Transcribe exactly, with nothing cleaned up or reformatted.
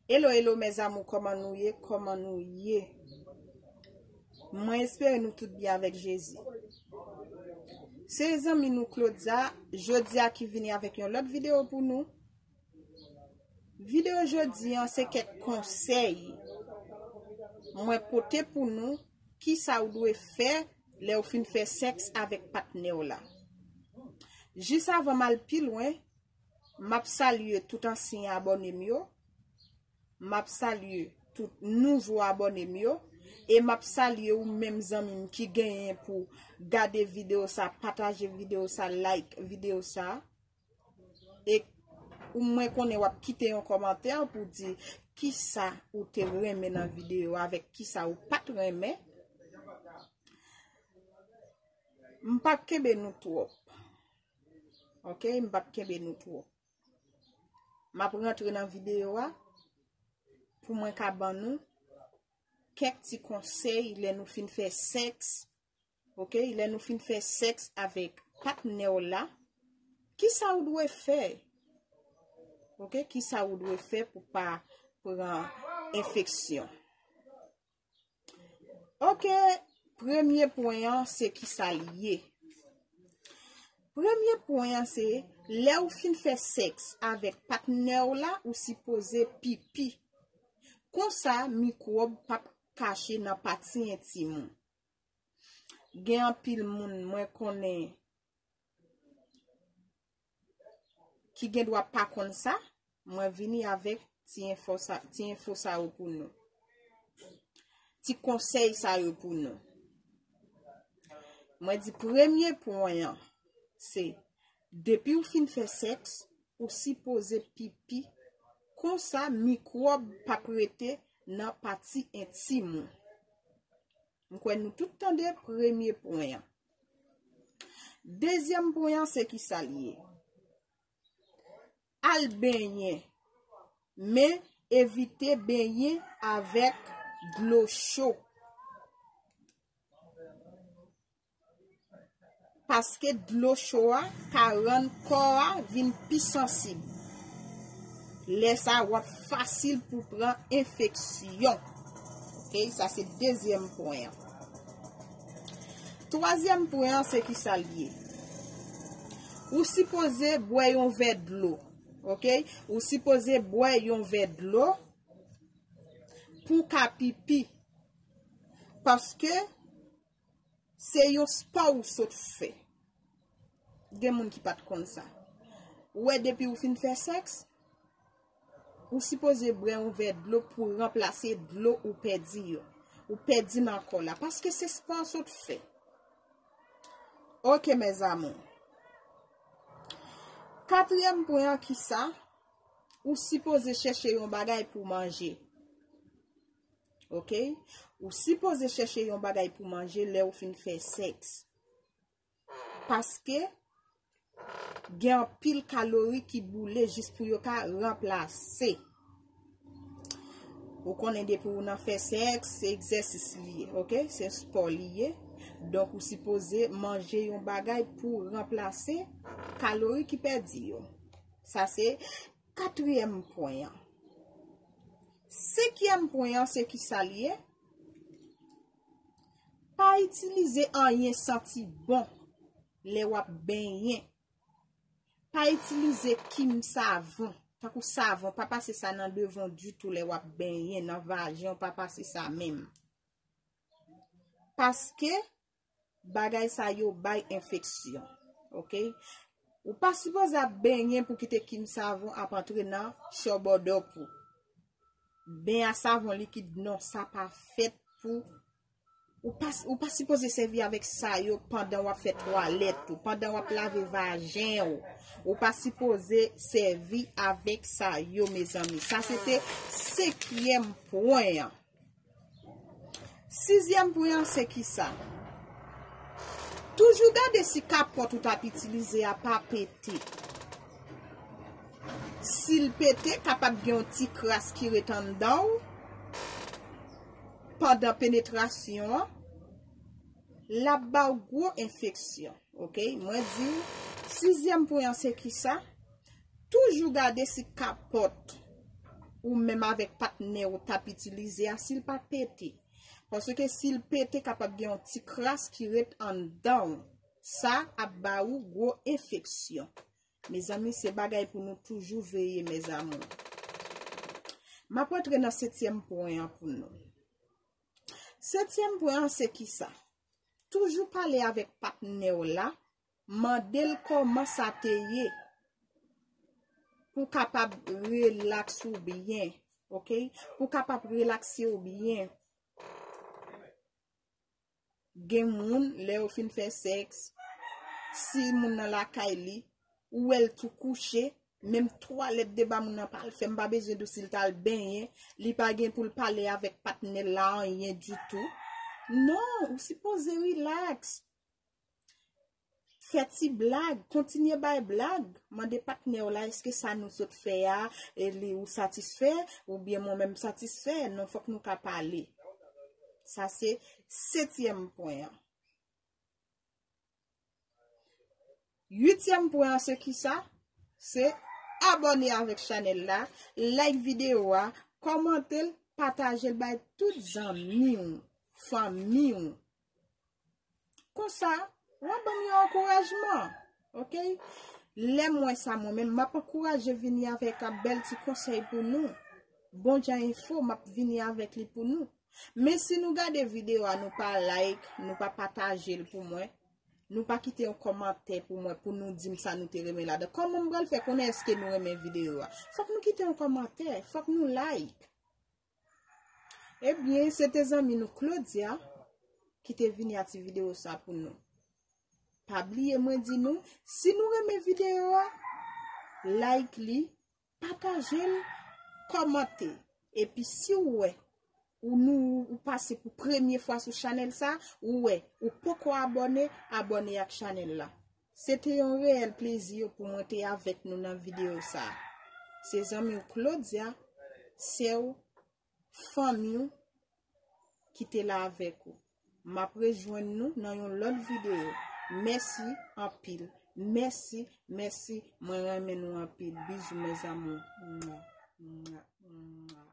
Hello, hello, mes amours, kòman nou ye? Kòman nou ye? Mwen espere nou tout byen avèk Jezi. Se zanmi nou Claudia, jodi a ki vini avèk yon lòt videyo pou nou. Videyo jodi an se kèk konsèy mwen pote pou nou, kisa ou dwe fè lè ou fin fè sèks avèk patnè w la. Jis avan m al pi lwen, m ap salye tout ansyen abòne m yo. M ap salye tout nouvo abòne m yo. E m ap salye ou menm zanmi m ki genyen pou gade videyo sa, pataje videyo sa, like videyo sa. E ou mwen konnen w ap kite yon kòmantè pou di kisa ou te renmen nan videyo avèk kisa ou pa t renmen. M p ap kenbe nou twòp. Ok, m p ap kenbe nou twòp. M ap rantre nan videyo a pou mwen ka ban nou kèk ti konsèy lè nou fin fè sèks. Ok, lè nou fin fè sèks avèk patnè w la, kisa ou dwe fè? Ok, kisa ou dwe fè pou pa pran enfeksyon? Ok, premye pwen an se kisa l ye? Premye pwen an se lè ou fin fè sèks avèk patnè w la, ou sipoze pipi. Konsa mikwòb p ap kache nan pati entim ou. Gen anpil moun mwen konnen ki gen dwa pa konn sa, mwen vini avèk ti enfo sa, ti enfo sa yo pou nou. Ti konsèy sa yo pou nou. Mwen di premye pwen an, se depi ou fin fè sèks, ou sipoze pipi. Konsa mikwòb p ap rete nan pati entim ou. M kwè nou tout tande premye pwen an. Dezyèm pwen an se kisa l ye? Al benyen, men evite benyen avèk dlo cho. Paske dlo cho a ka rann kò a vin pi sansib. Lè sa a, w ap fasil pou pran enfeksyon. Ok, sa se dezyèm pwen an. Twazyèm pwen an, se kisa l ye? Ou sipoze bwè yon vè dlo. Ok? Ou sipoze bwè yon vè dlo pou w ka pipi. Paske se yon spò ou sot fè. Gen moun ki pa t konn sa. Ou wè, depi ou fin fè sèks, ou sipoze bwè yon vè dlo pou ranplase dlo ou pèdi yo. Ou pèdi nan kò la. Paske se spò ou sot fè. Ok, mes amours. Katriyèm pwen an, kisa? Ou sipoze chèche yon bagay pou manje. Ok? Ou sipoze chèche yon bagay pou manje lè ou fin fè sèks. Paske gen anpil kalori ki boule jis pou yo ka ranplase. Ou konnen depi ou nan fè sèks, se egzèsis li ye, ok? Se spò li ye. Donk, ou sipoze manje yon bagay pou ranplase kalori ki pèdi yo. Sa se katriyèm pwen an. Senkyèm pwen an, se kisa l ye? Pa itilize anyen santi bon lè w ap benyen. Pa itilize kim savon. Tankou savon, pa pase sa nan devan w ditou lè w ap benyen, nan vajen w, pa pase sa menm. Paske bagay sa yo bay enfeksyon. Ok? Ou pa sipoze ap benyen pou kite kim savon ap antre nan chòbòdòp ou. Ben a savon likid, non, sa pa fèt pou Ou pa, ou pa sipoze sèvi avèk sa yo pandan w ap fè twalèt ou, pandan w ap lave vajen ou. Ou pa sipoze sèvi avèk sa yo, mezanmi. Sa se te senkyèm pwen an. Sizyèm pwen an, se kisa? Toujou gade si kapòt ou t ap itilize a pa pete. Si l pete, kapab gen yon ti kras ki ret anndan w pandan penetrasyon an, l ap ba w gwo enfeksyon. Ok? Mwen di w, sizyèm pwen an se kisa? Toujou gade si kapòt ou menm avèk patnè ou t ap itilize a, si l pa pete. Paske si l pete, kapab gen yon ti kras ki ret anndan w. Sa ap ba ou gwo enfeksyon. Mezanmi, se bagay pou nou toujou veye, mes amours. M ap rantre nan setyèm pwen an pou nou. Setyèm pwen an se kisa? Toujou pale avèk patnè w la, mande l kòman sa te ye. Pou kapab relaks ou byen, ok? Pou kapab relakse w byen. Gen moun, lè yo fin fè sèks, si moun nan lakay li, ou wè l tou kouche, menm twalèt de ba moun nan pa l fè, m pa bezwen di w si l t al benyen, li pa gen pou l pale avèk patnè l la anyen ditou. Non, ou sipoze rilaks. Fè ti blag, kontinye bay blag. Mande patnè w la, èske sa nou sot fè a, e li ou satisfè, oubyen mwen menm satisfè? Non, fòk nou ka pale. Sa se setyèm pwen an. Uityèm pwen an se kisa? Se abòne avèk chanèl la, like videyo a, kòmante l, pataje l bay tout zanmi w, fanmi w. Konsa, w ap ban m yon ankourajman, ok? Lè m wè sa, mwen menm, m ap ankouraje vini avèk ap bèl ti konsèy pou nou. Bon jan enfo, m ap vini avèk li pou nou. Men si nou gade videyo a, nou pa like, nou pa pataje l pou mwen, nou pa kite yon kòmantè pou mwen, pou nou di m sa nou te renmen ladan. Kòman m pral fè konnen èske nou renmen videyo a? Fòk nou kite yon kòmantè, fòk nou like. Ebyen, se te zanmi nou Claudia ki te vini a ti videyo sa pou nou. Pa bliye mwen di nou, si nou renmen videyo a, like li, pataje l, kòmante. Epi si w wè, ou nou, ou pase pou premye fwa sou chanèl sa, ou wè, ou poko abòne, abòne ak chanèl la. Se te yon reyèl plezi pou mwen te avèk nou nan videyo sa. Se zanmi w Claudia, sè w, fanmi w ki te la avèk ou. M ap rejwenn nou nan yon lòt videyo. Mèsi anpil. Mèsi, mèsi. Mwen renmen nou anpil. Bizou, mes amours. Mwa, mwa, mwa.